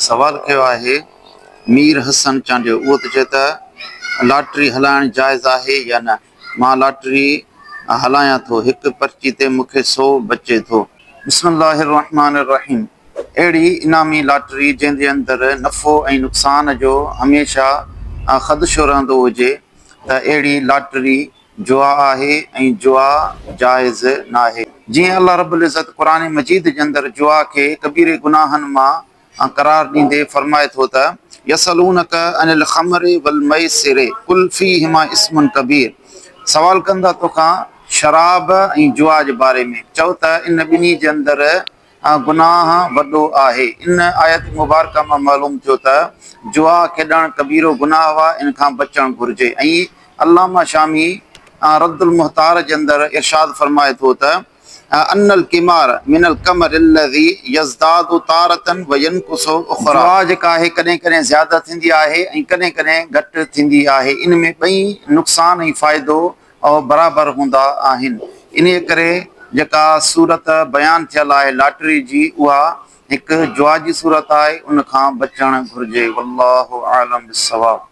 سوال ڪيو آهي مير حسن چانڊيو اهو ٿو چئي ته لاٽري هلائڻ جائز آهي يا نه؟ مان لاٽري هلايان ٿو هڪ پرچي تي مون کي سو بچي ٿو. بسم الله الرحمٰن الرحيم اهڙي انعامي لاٽري جنهن جي اندر نفعو ۽ نقصان جو هميشه خدشو رهندو هجي ته اهڙي لاٽري جوا آهي ۽ جوا جائز ناهي. جيئن الله رب العزت قرآن مجيد جي اندر جوا کي ڪبيري گناهن مان قرار ڏيندي فرمائي ٿو ته، يسألونک عن الخمر والميسر قل فيهما اثم ڪبير سوال ڪن ٿا توکان شراب ۽ جوا جي باري ۾ چئو ته ان ٻنهي جي اندر گناهه وڏو آهي. ان آيت مبارڪه مان معلوم ٿيو ته جوا کيڏڻ ڪبيرو گناهه آهي ان کان بچڻ گهرجي ۽ علامه شامي رد المحتار جي اندر ارشاد فرمائي ٿو ته ان القمار من القمر الذي يزداد تارة وينقص اخرى جوا جيڪا آهي ڪڏهن ڪڏهن زياده ٿيندي آهي ۽ ڪڏهن ڪڏهن گهٽ ٿيندي آهي ان ۾ ٻئي نقصان ۽ فائدو اهي برابر هوندا آهن. انهيء ڪري جيڪا صورت بيان ٿيل آهي لاٽري جي اها هڪ جوا جي صورت آهي ان کان بچڻ گهرجي والله اعلم بالصواب.